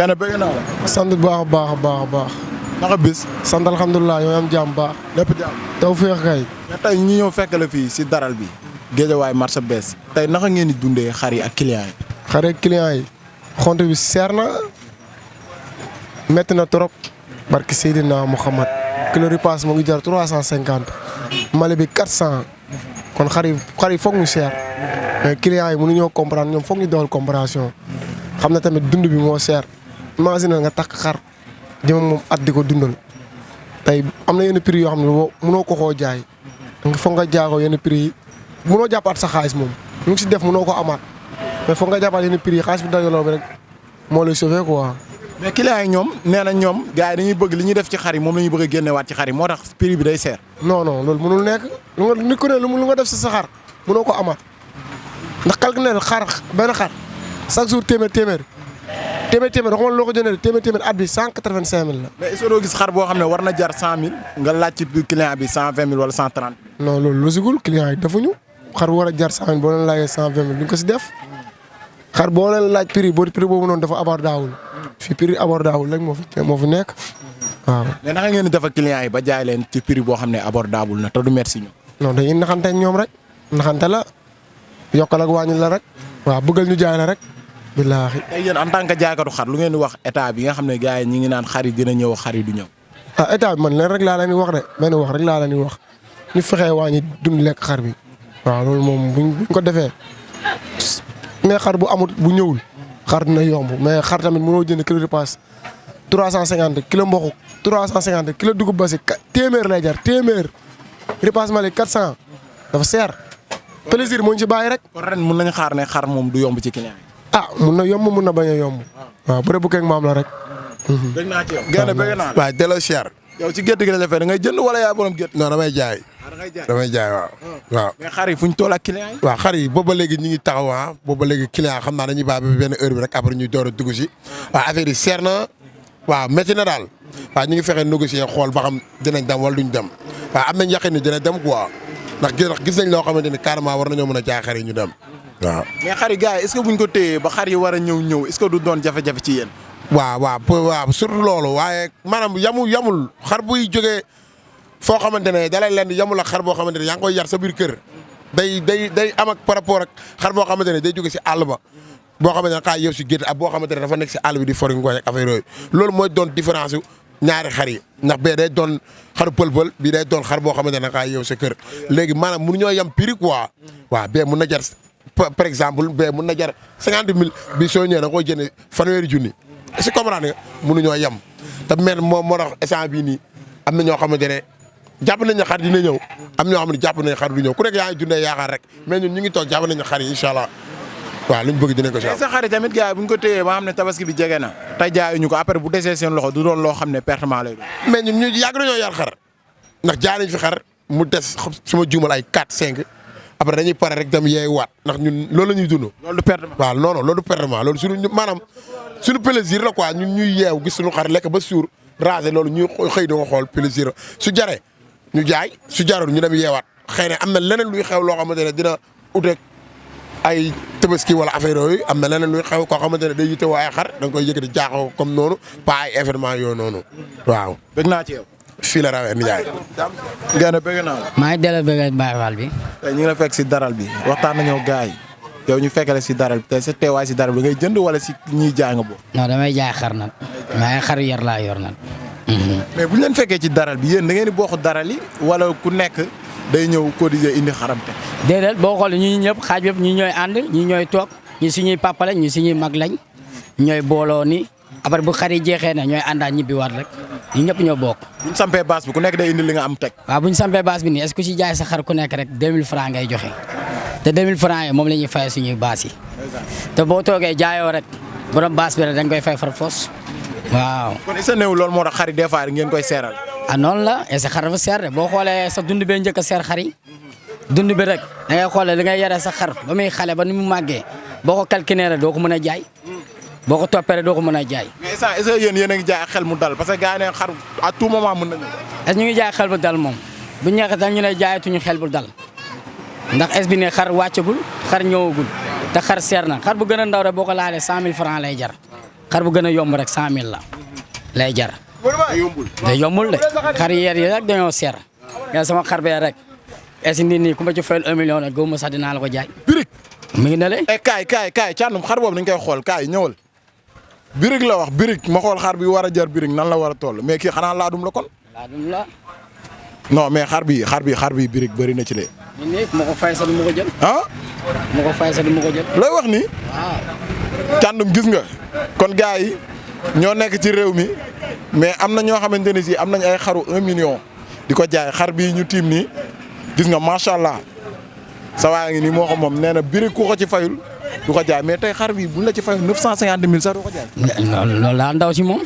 Gana bëgg naa la. sant bu baax a baax a baax a baax. naka bis. sant alhamdulilah ñoo am jàmm baax. lépp jàmm. taw féex kay. mais tey ñu ñëw fekk la fii si daral bi. Géejawaay marché bees. tey naka ngeen di dundee xar yi ak clients yi. xar ak clients yi. xont bi seer na. métti na trop. barki Seydina Mouhamad. kilo ripaas mu ngi jar 350. Mali bi 400. kon xar yi foog ñu seer. mais clients yi mënuñoo comprendre ñoom foog ñu dawal comparaison. xam na tamit dund bi moo seer. imagine nga takk xar. jëm moom at di ko dundal. tey am na yenn prix yoo xam ne mënoo ko xoo jaay. donc foog nga jaagoo yenn prix yi. mënoo jàppaat sa xaalis moom. lu ngi si def mënoo ko amaat. mais foog nga jàppaat yenn prix yi xaalis bi dajaloo bi rek moo lay sauver quoi. mais clients yi ñoom nee na ñoom gars yi dañuy bëgg li ñuy def ci xar yi moom la ñuy bëgg a génnewaat ci xar yi moo tax prix bi day seer. non non loolu mënul nekk lu nga nit ku ne lu nga def si sa xar mënoo ko amaat ndax calculer xar benn xar chaque jour téeméer waxuma loo ko jëndee téeméer at bi 185 000 la. mais est-ce que doo gis xar boo xam ne war na jar 100 000 nga laaj ci client bi 120 000 wala 130 000. non loolu losigul client yi defuñu xar bu war a jar 100 000 boo leen laajee 120 000 duñ ko si def xar boo leen laaj prix boobu noonu dafa abordable fii prix abordable rek moo fi nekk waaw. mais naka ngeen di def ak client yi ba jaay leen ci prix boo xam ne abordable na te du merci ñoom. non dañuy naxante ak ñoom rek naxante la yokkal ak wàññi la rek waaw bëggal ñu jaay la rek. billaahi. tey yéen en tant que jaaykatu xar lu ngeen di wax état bi nga xam ne gars yi ñi ngi naan xar yi dina ñëw xar yi du ñëw. ah état bi man leen rek laa leen di wax de benn wax rek laa leen di wax ñu fexee wàññi dund lekk xar bi waaw loolu moom buñ ko defee mais xar bu amut bu ñëwul xar dina yomb mais xar tamit mënoo jënd kilo ripaas 350 kilo mboq 350 kilo dugub basi téeméer lay jar téeméer ripaas Mali 400 dafa seer. plaisir moo ñu ci bàyyi rek. kon ren mun nañu xaar ne xar moom du yomb ci client yi. ah mun na yomb mun na bañ a yomb. waaw bu dee bu keeg maam la rek. bëgg naa ci yow. Gana bëgg naa la. waaw delloo cher. yow ci gétt gi la defee da ngay jënd wala yaa borom gétt. non damay jaay. damay jaay waaw. waaw mais xar yi fu ñu toll ak client yi. waaw xar yi booba léegi ñu ngi taxaw ah booba léegi client xam naa dañuy bàyyi ba benn heure bi rek après ñuy door a dugg si. waaw affaire yi seer na waaw métti na daal. waaw ñu ngi fexe négocier xool ba xam dinañ dem wala duñ dem. waaw am nañ yaqin ni dina dem quoi ndax gis nañ loo xamante ni carrément war nañoo mën a jaay xar yi ñu dem waaw. mais xar yi gars yi est-ce que buñ ko téyee ba xar yi war a ñëw est-ce que du doon jafe-jafe ci yéen. waaw surtout loolu waaye maanaam yamul xar buy jógee foo xamante ne dalay leen yamul ak xar boo xamante ne yaa ngi koy yar sa biir kër day am ak par rapport ak xar boo xamante ne day jóge si àll ba boo xamante ne xaay yow si gétt ak boo xamante ne dafa nekk si àll bi di fori ngooñ ak affaire yooyu loolu mooy doon différence yu ñaari xar yi ndax bee day doon xaru pël-pël bii day doon xar boo xamante ne xaay yow sa kër léegi maanaam mënuñoo yam prix quoi waaw bee mun na jar par exemple bee mun na jar 50 000 bi soo ñëwee da nga koy jënd fanweeri junni est-ce que comprendre nga mënuñoo yem te mel moo tax instant bii nii am na ñoo xamante ne jàpp nañ ne xar dina ñëw am ñoo xam ne jàpp nañ xar du ñëw ku nekk yaa ngi dundee yaakaar rek mais ñun ñu ngi toog jàpp nañ ne xar yi incha allah waaw luñ bëgg dinañ ko si am. mais sa xar yi tamit gars yi bu ñu ko téyee ba xam ne tabaski bi jege na te jaayuñu ko après bu desee seen loxo du doon loo xam ne pertement lay doon. mais ñun ñu yàgg nañoo yar xar ndax jaay nañ fi xar mu des suma juumal ay 4 5 après dañuy pare rek dem yeey waat ndax ñun loolu la ñuy dund. loolu du pertement. waaw non non loolu du pertement loolu suñu maanaam suñu plaisir la quoi ñun ñuy yeew gis suñu xar lekk ba suur raser loolu ñuy xëy di ko xool plaisir su jaree ñu jaay su jarul ñu dem yeewaat xëy na am na leneen luy xew loo xamante ne dina uteeg ay tabaski wala affaire yooyu am na leneen luy xew koo xamante ne day yite waaye xar da nga koy yëkkati jaaxoo comme noonu pas ay événement yooyu noonu waaw. bëgg naa ci yow. fii la rawee ni jaay. Gana bëgg naa la. maa ngi delloo bëgg Baye Fall bi. tey ñu ngi la fekk si daral bi waxtaan nañoo gars yi yow ñu fekkale si daral bi tey sa teewaay si daral bi ngay jënd wala si ñiy jaay nga boobu. non damay jaay xar nag mais xar yar laa yor nag. mais bu ñu leen fekkee ci daral bi yéen da ngeen di bokk daral yi wala ku nekk day ñëw cotiser indi xaram te. déedéet boo xoolee ñi ñëpp xaaj yëpp ñi ñooy ànd ñi ñooy toog ñi suñuy papa lañ ñi suñuy mag lañ ñooy booloo ni après bu xar yi jeexee ne ñooy àndaat ñibbiwaat rek ñi ñëpp ñoo bokk. bu ñu sampee baas bi ku nekk day indi li nga am teg. waaw bu ñu sampee baas bi nii est-ce que si jaay sa xar ku nekk rek 2000 francs ngay joxe te 2000 francs yi moom la ñuy fay suñuy baas yi te boo toogee jaayoo rek borom baas bi rek dañ koy fay far foos waaw. kon est-ce que néew loolu moo tax xar yi des fois ngeen koy seeral. ah noonu la et sa xar dafa seer de boo xoolee sa dund bee njëkk a seer xar yi dund bi rek da ngay xoolee da ngay yare sa xar ba muy xale ba ni mu màggee boo ko calculé rek doo ko mën a jaay boo ko toppee rek doo ko mën a jaay. mais est-ce que yéen a ngi jaay ak xel mu dal parce que gars yi ne xar à tout moment mën nañu. est-ce ñu ngi jaay xel bu dal moom bu ñu neexee ñu ne jaayatuñu xel bu dal ndax es bi ne xar wàccagul xar ñëwagul te xar seer na xar bu gën a ndaw rek boo ko laalee 100 000 francs lay jar xar bu gën a yomb rek 100000 la lay jar. day yombul de xar yi rek dañoo seer. nga sama xar bee rek est ce que nii ku ma ci fayal 1 million nag góob ma sax dinaa la ko jaay. birig mi ngi ne le. kaay Thiandoum xar boobu dañ koy xool kaay ñëwal. birig la wax birig ma xool xar bi war a jar birig nan la war a toll mais kii xanaa laadum la kon. laadum la. non mais xar bi birig bëri na ci lee. nii ma ko fay sax du ma ko jël. ah. ma ko fay sax du ma ko jël. looy wax ni. waaw. Thiandoum gis nga kon gars yi ñoo nekk ci réew mi mais am na ñoo xamante ne si am nañ ay xaru 1 million di ko jaay xar bii ñu tiim nii gis nga macha allah sa waay ngi nii moo ko moom nee na birig ku ko ci fayul du ko jaay mais tey xar bi buñ la ci fayul 950000 sax du ko jaay. loolu daa ndaw si moom.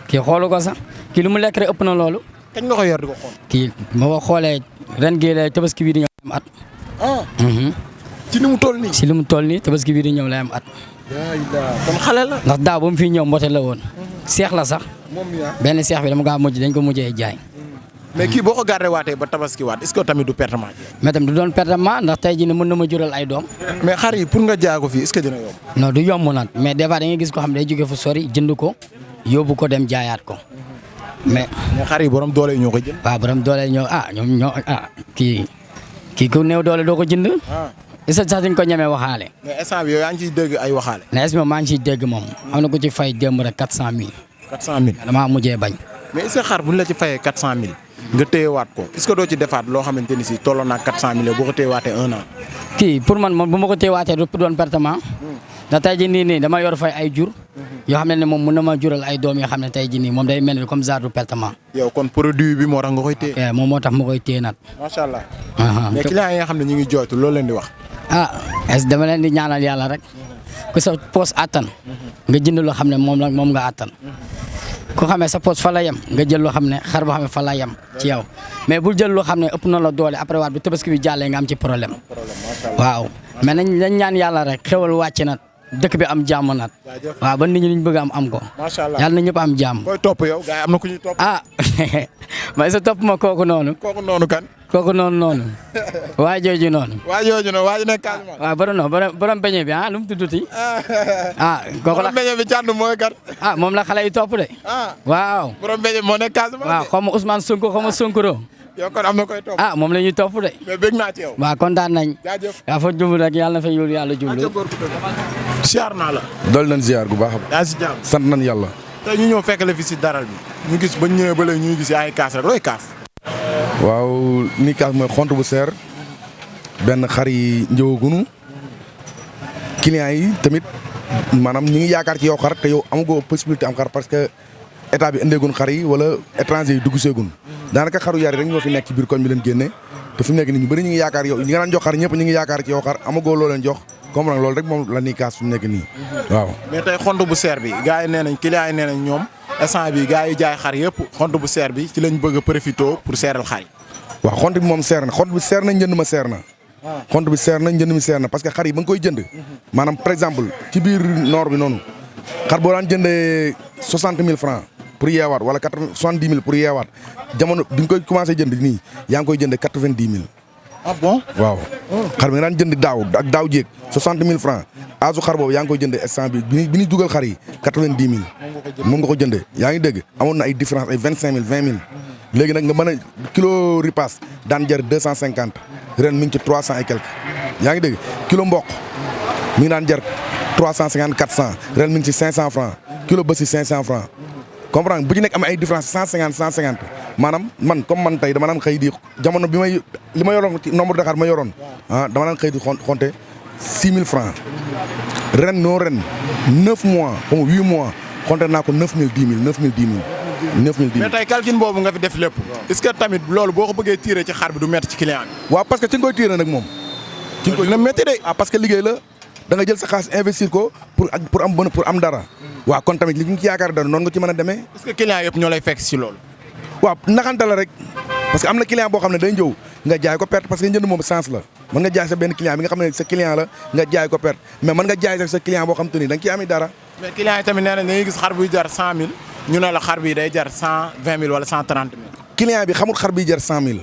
kii xoolu ko sax kii lu mu lekk rek ëpp na loolu. kañ nga ko yor di ko xool. kii ma ko xoolee ren gii la tabaski bii di ñëw am at. ci ni mu toll nii. si li mu toll nii tabaski bii di ñëw lay am at. kon xale la. ndax daaw ba mu fi ñëw mbote la woon. seex la sax. moom benn seex bi dama kaa mujj dañ ko mujjee jaay. mais kii boo ko gardé waatee ba tabaski waat est-ce que tamit du pertement. mais tam du doon pertement ndax tey jii ne mën na ma jural ay doom. mais xar yi pour nga jaay ko fii est-ce que dina yomb. non du yomb nag mais des fois da ngay gis ko xam ne day jóge fu sori jënd ko yóbbu ko dem jaayaat ko mais. xar yi borom doole yi ñoo ko jënd. waaw borom doole ñoo kii ku néew doole doo ko jënd. est-ce que sax dañ ko ñemee waxaale. mais instant bi yow yaa ngi ciy dégg ay waxaale. mais est-ce que maa ngi ciy dégg moom am na ku ci fay démb rek 400000. 400000 damaa mujjee bañ. mais est-ce que xar bu ñu la ci fayee 400000 nga téyewaat ko est-ce que doo ci defaat loo xamante ni si tolloo naa 400000 boo ko téyewaatee 1 an. kii pour man moom bu ma ko téyewaatee du doon pertement. ndax tey jii nii dama yor fay ay jur. yoo xam ne moom mën na ma jural ay doom yoo xam ne tey jii nii moom day mel ni comme genre du pertement. yow kon produit bi moo tax nga koy téye. moom moo tax ma koy téye nag. macha allah. mais clients yi nga xam ne ñu ngi jooytu loolu leen di wax. est-ce que dama leen di ñaanal yàlla rek. ku sa poos attan. nga jënd loo xam ne moom nga attan. ku xamee sa poos fa la yem nga jël loo xam ne xar boo xam ne fa la yem ci yow mais bul jël loo xam ne ëpp na la doole après waat bu tabaski bi jàllee nga am ci problème. waaw mais nañ ñaan yàlla rek xewal wàcc na dëkk bi am jàmm nag. waaw ba nit ñi liñ bëgg am ko. macha allah yàlla na ñëpp am jàmm. koy topp yow gars yi am na ku ñuy topp. mais sa topp ma kooku noonu. kooku noonu kan. kooku noonu. waa jooju noonu. waa jooju noonu waa ji nekk Casamance. waaw borom beñe bi lu mu tudduti. kooku la borom beñe bi Thiandoum mooy kan. moom la xale yi topp de. waaw. borom beñe moo nekk Casamance. waaw xaw ma Ousmane Sonko xaw ma Sonkoro. yow kon am na koy topp. moom la ñuy topp de. mais bëgg naa ci yow. waaw kontaan nañ. jaajëf yaa fa jublu rek yàlla na fa yóolu yàlla jublu. siyaar naa la. dool nañ ziar gu baax a baax. yaa si jàmm. sant nañ yàlla. tey ñu ñëw fekk la fi si daral bi. ñu gis ba ñëwee ba léegi ñu ngi gis yaa ngi kaas rek looy kaas. waaw ni kaas mooy xont bu seer benn xar yi njëwagunu clients yi tamit maanaam ñu ngi yaakaar ci yow xar te yow amagoo possibilité am xar parce que état bi indeegun xar yi wala étranger yi dugg seegun daanaka xaru yar yi rek ñoo fi nekk ci biir koñ bi leen génne te fi mu nekk nii ñu bëri ñu ngi yaakaar yow ñi nga daan jox xar ñëpp ñu ngi yaakaar ci yow xar amagoo loo leen jox comme nag loolu rek moom la ñuy kaas fi mu nekk nii waaw. mais tey xont bu seer bi gars yi nee nañ clients yi nee nañ ñoom instant bi gars yi jaay xar yëpp xont bu seer bi ci lañ bëgg a profité pour seeral xar yi. waaw xont bi moom seer na xont bi seer na njënd ma seer na. xont bi seer na njënd mi seer na parce que xar yi ba nga koy jënd maanaam par exemple ci biir noor bi noonu xar boo daan jëndee 60000 francs pour yeewaat wala 70000 pour yeewaat jamono bi nga koy commencé jënd nii yaa ngi koy jëndee 90000. ah bon waaw. xar bi nga daan jënd daaw ak daaw jéeg 60000 francs aasu xar boobu yaa ngi koy jëndee instant bi ñuy dugal xar yi 90000. moom nga ko jëndee yaa ngi dégg amoon na ay différence ay 25000 20000. léegi nag nga mën a kilo ripaas daan jar 250 ren mi ngi ci 300 et quelque yaa ngi dégg kilo mboq mi ngi daan jar 350 400 ren mi ngi ci 500 francs kilo ba si 500 francs comprendre bu ci nekk am ay différence 150 maanaam man comme man tey dama daan xëy di jamono bi may li ma yoroon ci nombre de xar ma yoroon dama daan xëy di xonte 6000 francs ren 9 mois comme 8 mois xonte naa ko 9000 10 000 mais tey calcul boobu nga fi def lépp. est-ce que tamit loolu boo ko bëggee tirer ci xar bi du métti ci client bi. waaw parce que ci nga koy tirer nag moom. ci nga koy dina métti de. parce que liggéey la da nga jël sa xaalis investir ko pour am dara. waaw kon tamit li ñu ci yaakaar dara noonu nga ci mën a demee. est-ce que client yëpp ñoo lay fekk si loolu. waaw naxante la rek parce que am na client boo xam ne day ñëw nga jaay ko perte parce que njënd moom sens la mën nga jaay sa benn client bi nga xam ne sa client la nga jaay ko perte mais mën nga jaay sa client boo xam te ni da nga ciy ami dara. mais client yi tamit nee nañ dañuy gis xar buy jar 100000 ñu ne la xar bi day jar 120000 wala 130000. client bi xamul xar bi jar 100000.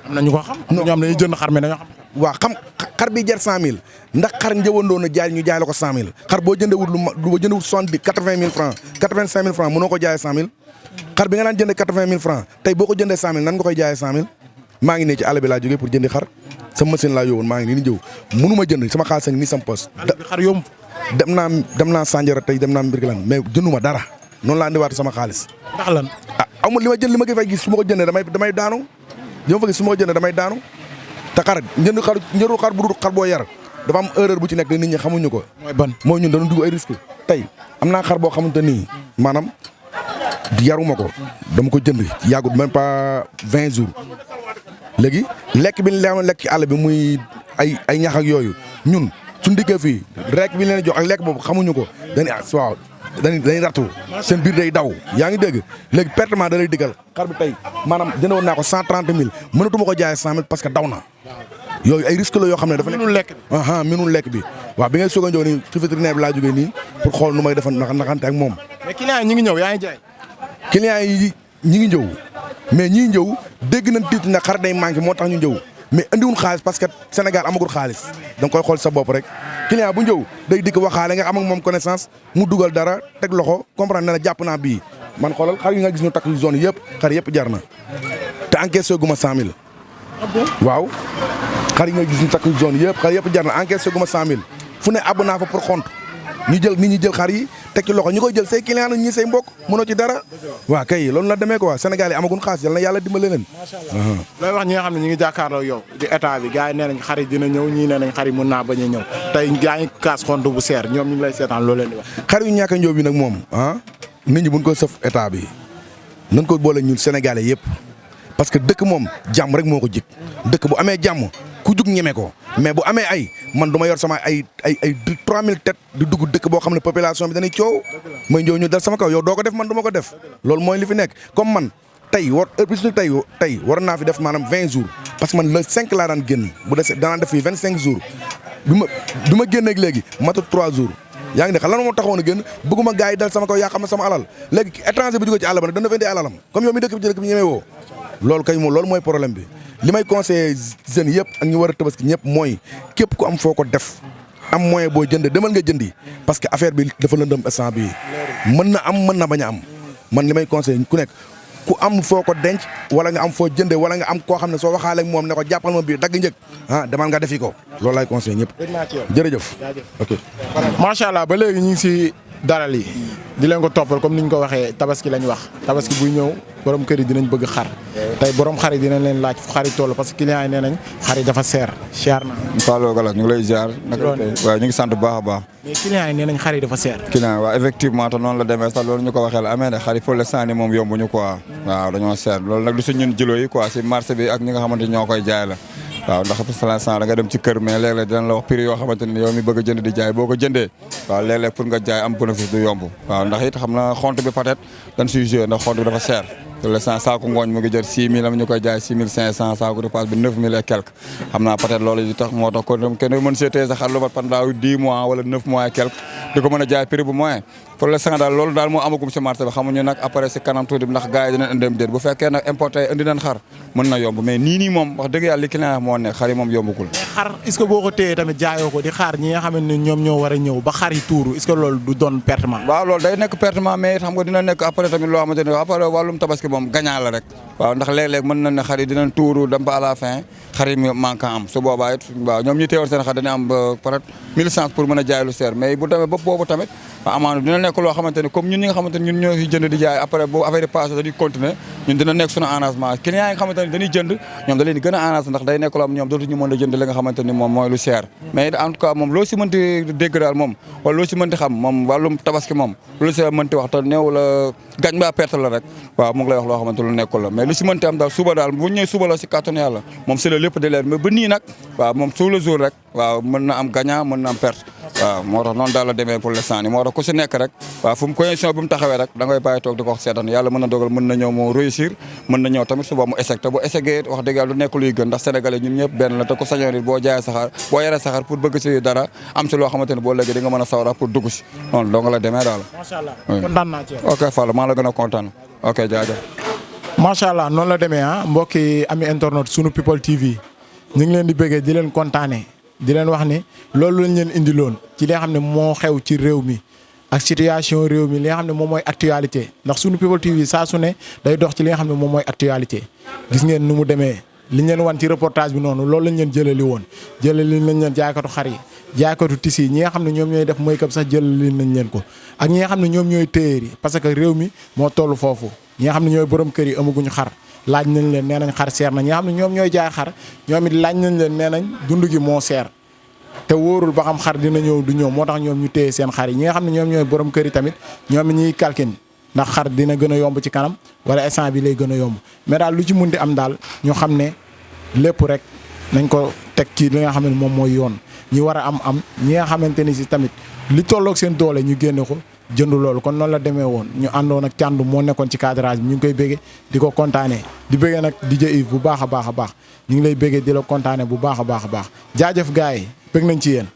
am na ñu ko xam. ñoom dañuy jënd xar mi dañoo xam. waaw xar bi jar 100000 ndax xar njëwandoon na jaay ñu jaay la ko 100000 xar boo jëndewul boo jëndewul 80000 francs 85000 francs mënoo ko jaayee 100000 xar bi nga naan jëndee 80000 francs tey boo ko jëndee 100000 nan nga koy jaayee 100000 maa ngi ne ci àll bi laa jógee pour jëndi xar sama machine laa yóbboon maa ngi nii di jëw mënuma jënd sama xaalis ni sama poste xar yomb dem naa Sandiara tey dem naa Mbirkilaan mais jënduma dara noonu laa andiwaat sama xaalis ndax lan amul li ma jënd li ma koy fay gis su ma ko jëndee damay daanu li ma fa gis su ma ko jëndee damay daanu te xar njëndu xar bu dul xar boo yar dafa am erreur bu ci nekk nit ñi xamuñu ko mooy ban mooy ñun dañu dugg ay risque tey am naa xar boo xamante nii maanaam yaruma ko dama ko jënd yàggut même pas 20 jours léegi lekk bi ñu lekk ci àll bi muy ay ñax ak yooyu ñun suñu dikkee fii rek bi leen jox ak lekk boobu xamuñu ko dañuy rattu seen biir day daw yaa ngi dégg léegi pertement da lay diggal xar bi tey maanaam jëndoon naa ko 130000 mënatuma ko jaayee 100000 parce que daw na yooyu ay risque la yoo xam ne dafa mënul lekk bi mënul lekk bi waaw bi ngay soog a ñëw nii ci vétérinaire bi laa jógee nii pour xool nu may defa naxante ak moom mais client yi ñi ngi ñëw yaa ngi jaay client yi ñi ngi ñëw mais ñii ñëw dégg nañ tiit na xar day manqué moo tax ñu ñëw mais andiwul xaalis parce que Sénégal amagul xaalis da nga koy xool sa bopp rek client bu ñëw day dikk waxaale nga am ak moom connaissance mu dugal dara teg loxo comprendre na la jàpp naa bii man xoolal xar yi nga gis ñu takk zone yëpp xar yëpp jar na te encaissé guma 100000 waaw xar yi nga gis ñu takk zone yëpp xar yëpp jar na encaissé guma 100000 fu ne àbb naa fa pour xont ñu jël nit ñi jël xar yi teg ci loxo ñu koy jël say client ñi say mbokk mënoo ci dara waaw kay loolu la demee quoi Sénégal yi amagun xaalis yal na yàlla dimbale leen looy wax ñi nga xam ne ñu ngi jàkkaarloo yow di état bi gars yi nee nañ xar yi dina ñëw ñii nee nañ xar yi mën naa bañ a ñëw tey gaa ngi kaas xont bu seer ñoom ñu ngi lay seetaan loolu leen di wax xar yu ñàkk a njóob bi nag moom nit ñi buñ ko sëf état bi nañ ko boole ñun Sénégalais yëpp parce que dëkk moom jàmm rek moo ko jik dëkk bu amee jàmm ku jug ñeme ko mais bu amee ay man du ma yor sama ay 3000 têtes di dugg dëkk boo xam ne population bi dañuy coow may ñëw ñu dal sama kaw yow doo ko def man du ma ko def loolu mooy li fi nekk comme man tey tey war naa fi def maanaam 20 jours parce que man le 5 laa daan génn bu dese danaa def fii 25 jours bi ma génneeg léegi matut 3 jours yaa ngi ne lan moo taxawoon a génn bëgguma gars yi dal sama kaw yaa xam ne sama alal léegi étranger bi jóge ci àll ba nag dana fa indi alalam comme yow mi dëkk bi ci dëkk bi ñemee woo loolu kay moom loolu mooy problème bi li may conseillé jeunes yëpp ak ñu war a tabaski ñëpp mooy képp ku am foo ko def am moyen boo jënd demal nga jëndi parce que affaire bi dafa lëndëm instant bii mën na am mën na bañ a am man li may conseillé ku nekk ku am foo ko denc wala nga am foo jënde wala nga am koo xam ne soo waxaale ak moom ne ko jàppal ma bii dagg njëg demal nga defi ko loolu laay conseillé ñëpp jërëjëf ok macha allah ba léegi ñu ngi si daral yi di leen ko toppal comme ni ñu ko waxee tabaski lañ wax tabaski buy ñëw borom kër yi dinañ bëgg xar tey borom xar yi dinañ leen laaj fu xar yi toll parce que client yi nee nañ xar yi dafa cher na. Fallou Galas ñu ngi lay ziar. waaw ñu ngi sant bu baax a baax. mais client yi nee nañ xar yi dafa cher. client waaw effectivement te noonu la demee sax loolu ñu ko waxee la amee ne xar yi pour l'instant nii moom yombuñu quoi waaw dañoo cher loolu nag du si ñun jilo yi quoi si marché bi ak ñi nga xamante ñoo koy jaay la waaw ndax pour l'instant da nga dem ci kër mais léeg-léeg dinañ la wax prix yoo xamante ni yow mi bëgg a jënd di jaay boo ko jëndee waaw léeg-léeg pour nga jaay am bénéfice du yomb waaw ndax it xam na xont bi peut-être dañ siy joué ndax xont bi dafa cher pour l'instant saako ngooñ mu ngi jël 6000 am ñu koy jaay 6500 saako repas bi 9000 et quelque xam naa peut-être loolu yi tax moo tax kon kenn mën seetee sa xar lu mat pendant 10 mois wala 9 mois et quelque di ko mën a jaay prix bu moyen pour l'instant daal loolu daal moo amagum si marché bi xamuñu nag après si kanam tuuti ndax gars yi dinañ indem déet bu fekkee nag importé indi nañ xar mën na yomb mais nii moom wax dëgg yàlla li client moo ne xar yi moom yombagul. mais xar est-ce que boo ko téyee tamit jaayoo ko di xaar ñi nga xam ne ñoom ñoo war a ñëw ba xar yi tuuru est-ce que loolu du doon pertement. waaw loolu day nekk pertement mais xam nga dina nekk après tamit loo xamante ne après wàllum tabaski moom gagnant la rek waaw ndax léeg-léeg mën na ne xar yi dinañ tuuru dem ba à la fin xar yi manquant am su boobaa it waaw ñoom ñi teewoon seen xar dañuy am peut-être 1000 chance pour mën a jaay lu seer mais bu demee ba boobu tamit amaana dina nekk loo xamante ne comme ñun ñi nga xamante ne ñun ñoo fi jënd di jaay après bu affaire yi passé dañuy continuer ñun dina nekk suñu arrangement client yi nga xamante ne dañuy jënd ñoom da leen di gën a arrangé ndax day nekk loo am ñoom dootuñu mën a jënd li nga xamante ni moom mooy lu cher mais en tout cas moom loo si mënti dégg daal moom wala loo si mënti xam moom wàllum tabaski moom lu si mënti wax te néew la gañ ba perte la rek waaw mu ngi lay wax loo xamante lu nekkul la mais lu si mënti am daal suba daal bu ñëwee suba la si kàttanu yàlla moom si la lépp di leer mais ba nii nag waaw moom tous les jours rek waaw mën na am gagnant mën na am perte waaw moo tax noonu daal la demee pour l'instant ni moo tax ku si nekk rek waaw fu mu condition bi mu taxawee rek da ngay bàyyi toog di ko wax seetaan yàlla mën na dogal mën na ñëw moo réussir mën na ñëw tamit suba mu échec te bu échecgee wax dëgg yàlla du nekk luy gën ndax sénégalais ñun ñëpp benn la te ku sañoon it boo jaayee saxaar boo yaree saxaar pour bëgg si dara am si loo xamante ne boo léegi di nga mën a sawra pour dugg si noonu dong la demee daal. macha allah kontaan naa ci yow. ok Fall maa la gën a kontaan ok jaajëf. macha allah noonu la demee mbokki ami internet sunu people TV ñu ngi leen di bëggee di leen kontaanee di leen wax ne loolu lañ leen indiloon ci li nga xam ne moo xew ci réew mi ak situation réew mi li nga xam ne moom mooy actualité ndax sunu People TV saa su ne day dox ci li nga xam ne moom mooy actualité gis ngeen nu mu demee liñ leen wan ci reportage bi noonu loolu lañ leen jëlali woon jëlali nañ leen jaaykatu xar yi jaaykatu tisi yi ñi nga xam ne ñoom ñooy def make-up sax jëlali nañ leen ko ak ñi nga xam ne ñoom ñooy téyeer yi parce que réew mi moo toll foofu ñi nga xam ne ñooy borom kër yi amaguñu xar laaj nañ leen nee nañ xar seer na ñi nga xam ne ñoom ñooy jaay xar ñoom it laaj nañ leen nee nañ dund gi moo seer te wóorul ba xam xar dina ñëw du ñëw moo tax ñoom ñu téye seen xar yi ñi nga xam ne ñoom ñooy borom kër yi tamit ñoom it ñuy kalkin ndax xar dina gën a yomb ci kanam wala instant bi lay gën a yomb mais daal lu ci mun di am daal ñu xam ne lépp rek nañ ko teg ci li nga xam ne moom mooy yoon ñi war a am ñi nga xamante ni si tamit li tolloog seen doole ñu génne ko jënd loolu kon noonu la demee woon ñu àndoon ak Thiandou moo nekkoon ci cadrage bi ñu ngi koy béggee di ko kontaanee di béggee nag DJ Yves bu baax a baax a baax ñu ngi lay béggee di la kontaanee bu baax a baax a baax jaajëf gars yi bég nañ ci yéen